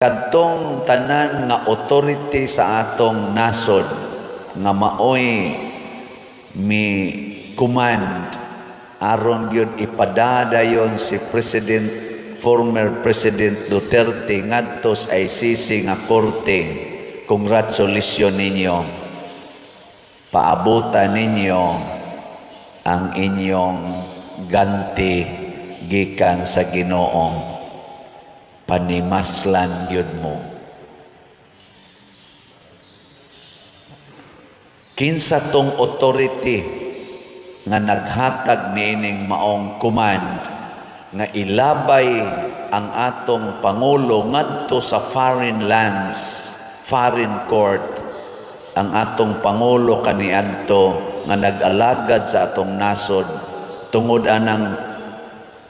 Kadtong tanan nga authority sa atong nasod nga maoy mi command aron gyud ipadadayon si President, former President Duterte ngadto sa ICC nga korte, congratulations ninyo. Paabutan ninyo ang inyong ganti gikan sa Ginoo. Panimaslan gyud mo. Kinsa tong authority nga naghatag niining maong command nga ilabay ang atong pangulo ngadto sa foreign lands, foreign court, ang atong pangulo kaniadto nga nag-alagad sa atong nasod tungod anang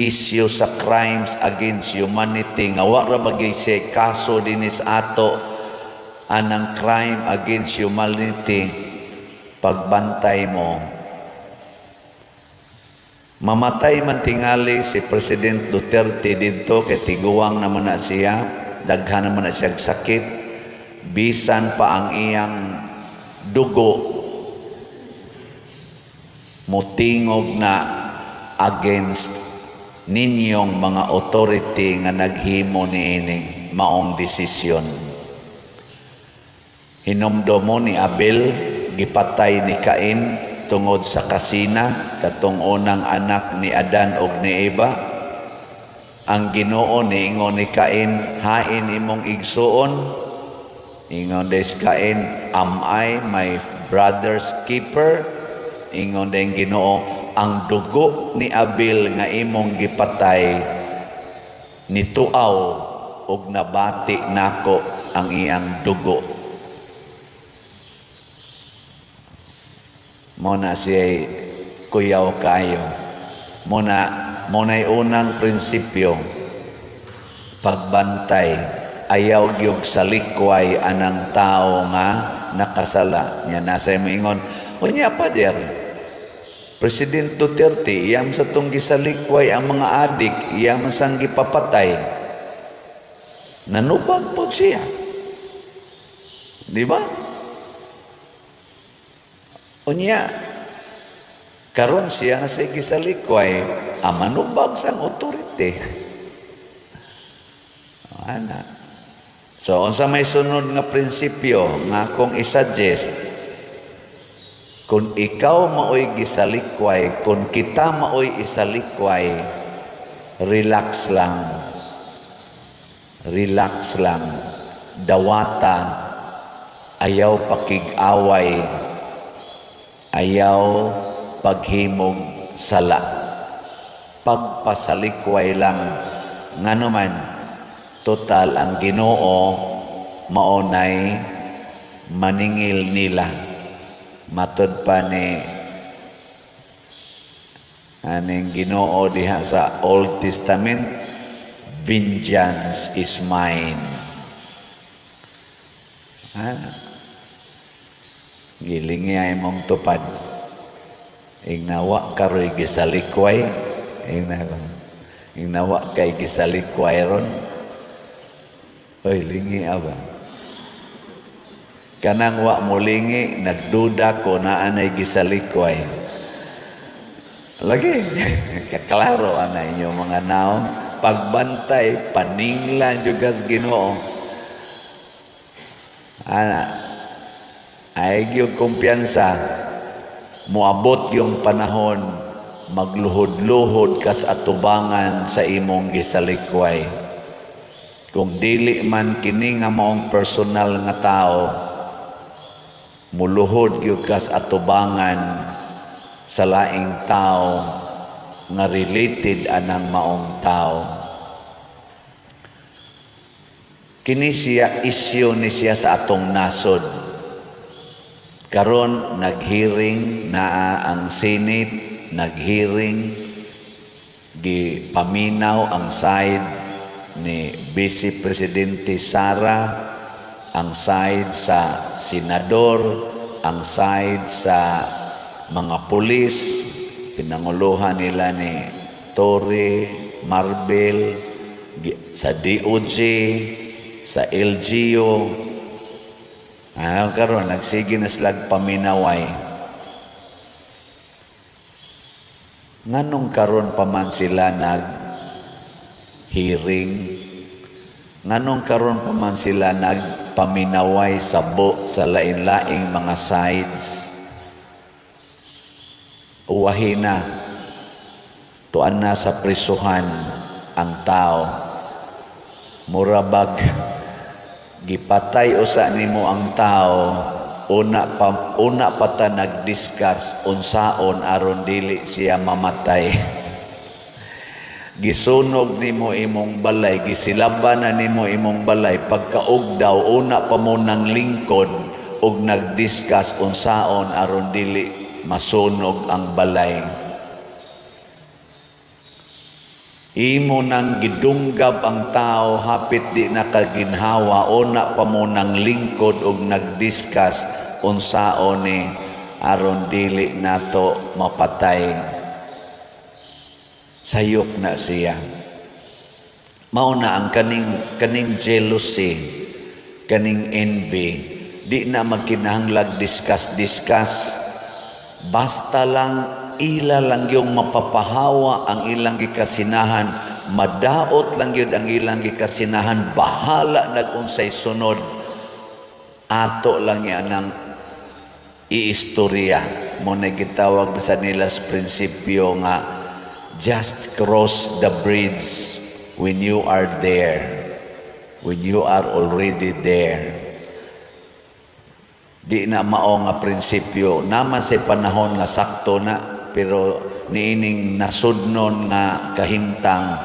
issue sa crimes against humanity nga wa ra bagay siya kaso dinhi sa ato anang crime against humanity? Pagbantay mo, mamatay man tingali si President Duterte didto kay tiguang naman na siya, daghan naman na siya sakit, bisan pa ang iyang dugo mutingog na against ninyong mga authority nga naghimo niining maong desisyon. Hinumdomo ni Abel, gipatay ni Cain tungod sa kasina, katong unang anak ni Adan og ni Eva. Ang Ginoo niingon ni Cain, "Hain imong igsuon?" Ingon des Cain, "Am I my brother's keeper?" Ingon din Ginoo, "Ang dugo ni Abel nga imong gipatay nituaw og nabati nako ang iyang dugo." Mo na siya kuyaw kayo. Mo na'y unang prinsipyo, pagbantay, ayaw gyud sa likway anang tao nga nakasala. Nya nasa moingon, "Unya pader, President Duterte, iyam sa tong gisalikway ang mga adik, iyam sang gipapatay. Nanubag po siya." Di ba? Unya, karon siya na sa gisalikway, ang manubag sang authority. Ana. So, unsa may sunod nga prinsipyo nga akong i-suggest? Kung ikaw maoy gisalikway, kung kita maoy isalikway, relax lang. Relax lang. Dawata, ayaw pakig-away, ayaw paghimog sala. Pagpasalikway lang. Ngano man, total ang Ginoo maunay maningil nila. Matod pa ni aning Ginoo diha sa Old Testament, "Vengeance is mine." Ha? Gilingi ay mong tupad. Ingnawa karoy gisalikway. Ingnawa kay gisalikway ron. Oy, lingi aba. Kanang wa molingi, nagduda ko na anay gisalikway. Lagi, kaklaro ana inyo mga naong. Pagbantay, paninglan juga sa Ginoo. Ana, ay gyud kumpiyansa, moabot yung panahon, magluhod-luhod kas atubangan sa imong gisalikway. Kung dili man kini nga maong personal nga tao, muluhod gyud kas atubangan sa laing tao nga related anang maong tao. Kini siya isyu ni siya sa atong nasod. Karon naghearing naa ang Senate, naghearing, gipaminaw ang side ni Vice Presidente Sara, ang side sa senador, ang side sa mga pulis, pinanguluhan nila ni Torre, Marbil, sa DOJ, sa LGU. Ano karon, nagsige na sila paminaway. Nganong karon pa man sila nag hearing? Nganong karon pa man sila nagpaminaway sa bo sa lain-laing mga sides? Uwahi na, tuan na sa prisuhan ang tao. Murabag gipatay usa nimo ang tao, una pa ta nag-discuss unsaon aron dili siya mamatay. Gisunog nimo imong balay, gisilaban na nimo imong balay, pagkaug daw una pa mo nang lingkod og nag-discuss unsaon aron dili masunog ang balay. Imo nang gidunggab ang tao hapit di nakaginhawa, una pa mo nang lingkod og nag-discuss unsaon ni aron dili nato mapatay. Sayop na siya. Mao na ang kaning jealousy, kaning envy, di na magkinahanglag discuss discuss. Basta lang ila lang yung mapapahawa ang ilang gikasinahan, madaot lang yun ang ilang gikasinahan, bahala nagunsay sunod. Ato lang yan ang iistorya. Mo na gitawag sa nilas prinsipyo nga just cross the bridge when you are there, when you are already there. Di na mao nga prinsipyo naman sa panahon nga sakto na, pero niining nasudnon nga kahimtang,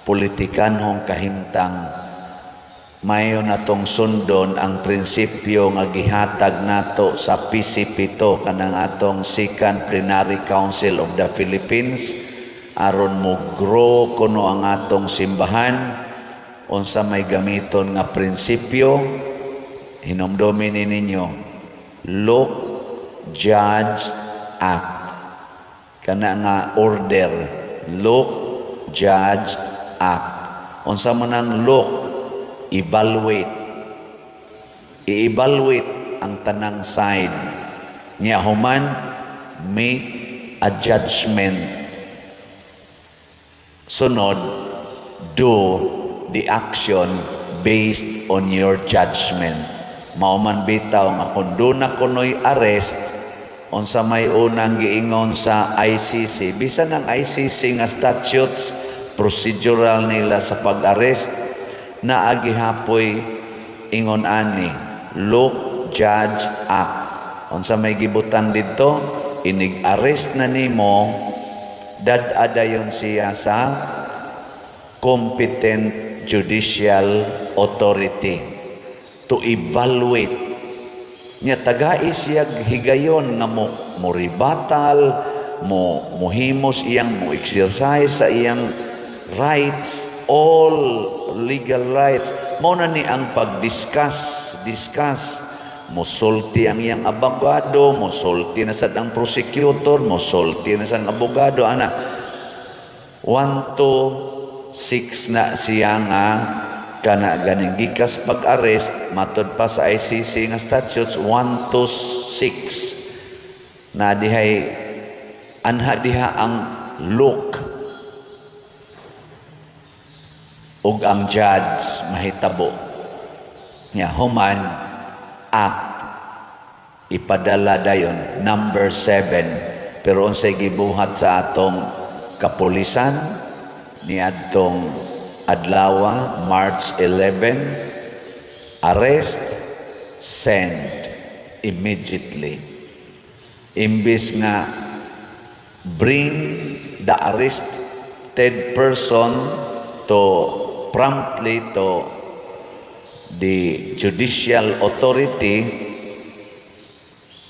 politikanhong kahimtang, mayo natong sundon ang prinsipyo nga gihatag nato sa PCP to, kanang atong Second Plenary Council of the Philippines, aron mo grow kuno ang atong simbahan. Unsa may gamiton nga prinsipyo? Hinumdumi ni ninyo, look, judge, act. Kana nga order, look, judge, act. Unsa man ang look? Evaluate. I-evaluate ang tanang side. Nya human, make a judgment. Sunod, do the action based on your judgment. Mao man bitaw nga kung doon na kunoy arrest, unsa may unang giingon sa ICC, bisan ang ICC nga statutes, procedural nila sa pag-arrest, naa gihapoy ingon ani, look, judge, act. Unsa may gibutang didto, inig-arrest na nimo, dad-a dayon siya sa competent judicial authority to evaluate. Nya tagai siya higayon nga mo rebuttal, mo mohimos iyang mo exercise sa iyang rights, all legal rights. Mao na ni ang pag-discuss, discuss. Mosulti ang iyang abogado, mosulti na sad ang prosecutor, mosulti na sang abogado, ana. 1 to 6 na siya nga kana ganing gikas pag-arrest, matod pa sa ICC nga statutes, 1 to 6 na dihay anha diha ang look ug ang judge mahitabo nya human act ipadala dayon number 7. Pero unsay gibuhat sa atong kapulisan niadtong adlaw March 11, arrest, send immediately. Imbis nga bring the arrested person to promptly to the judicial authority,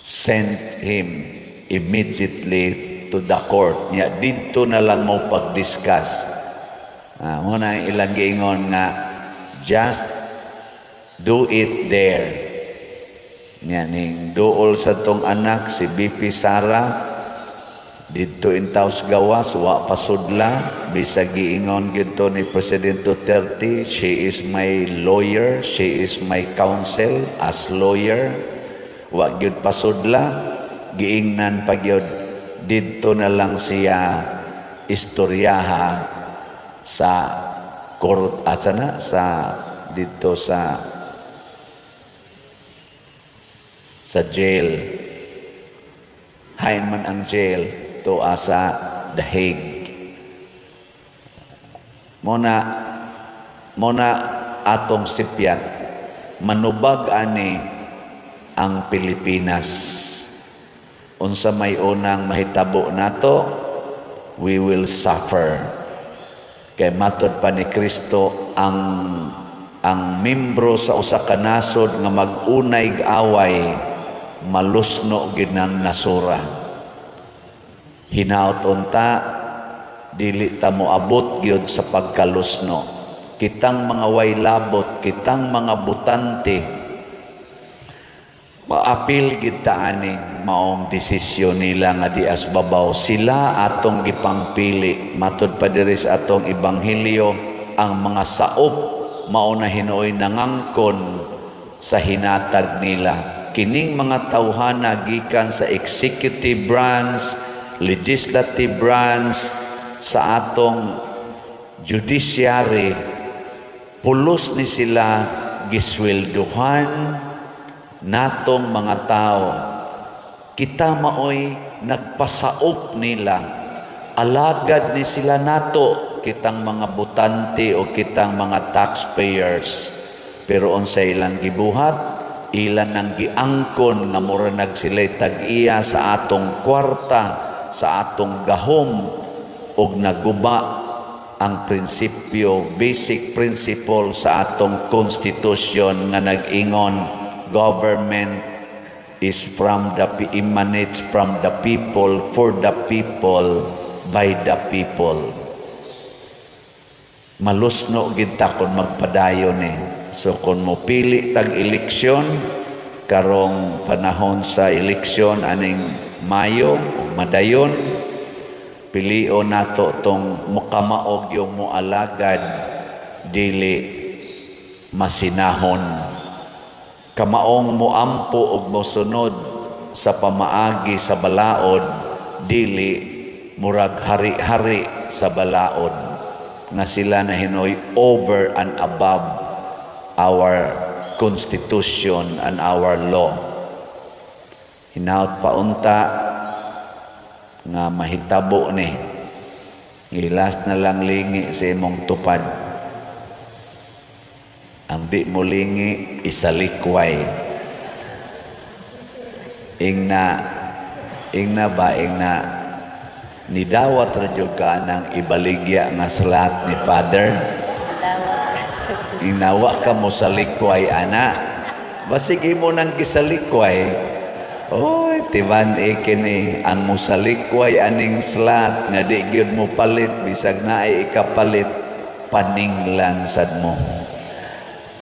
sent him immediately to the court. Nya didto na lang mo pag-discuss. Mo na ilang giingon nga just do it there. Nya ning duol sa tong anak si BP Sara, Didto intaw sa gawas, wa pasudla, bisag giingon gidto ni President Duterte, "She is my lawyer, she is my counsel as lawyer." Wa gyud pasudla, giingnan pa gyud didto na lang siya istoryaha sa court, asa na sa didto sa jail. Hain man ang jail to sa The Hague. Muna atong sipyat, manubag ani ang Pilipinas. Unsa may unang mahitabo nato, we will suffer. Kay matod pa ni Kristo, ang membro sa usa ka nasod nga mag-unay away, malusno gid ng nasura. Hinaot unta dili ta moabot gyud sa pagkalusno. Kitang mga way labot, kitang mga botante, maapil gid ta ani maong desisyon nila nga dias babaw. Sila atong gipangpili. Matod pa diri sa atong ebanghelyo, ang mga saop mao na hinuoy nangangkon sa hinatag nila. Kining mga tawhana gikan sa executive branch, legislative branch, sa atong judiciary, pulos ni sila giswelduhan natong mga tao. Kita maoy nagpasaop nila. Alagad ni sila nato, kitang mga botante o kitang mga taxpayers. Pero unsa ilang gibuhat, ilan nang giangkon nga mura nag sila'y tag-iya sa atong kwarta, sa atong gahom, ug naguba ang prinsipyo, basic principle sa atong constitution nga nag-ingon, government is from the emanates from the people, for the people, by the people. Malusno gid ta kon magpadayon eh. So kung mo pili tag eleksyon karong panahon sa eleksyon aning Mayo ug madayon, pilion nato tong mukamaog yung moalagad, dili masinahon, kamaong moampo og mosunod sa pamaagi sa balaod, dili murag hari-hari sa balaod nga sila na hinoy over and above our constitution and our law. Hinaot paunta nga mahitabo ni. Gilas na lang lingi sa imong tupad. Ang di mo lingi, isalikway. Ingna ba, ingna, nidawat ra jud ka nang ibaligya nga slot ni Father. Ingnawa ka mo sa likway, ana. Basig imo nang gisalikway. Oy, tiban kini ang musalikway aning slot nga di gyud mo palit bisag naay ikapalit, paninglan sad mo.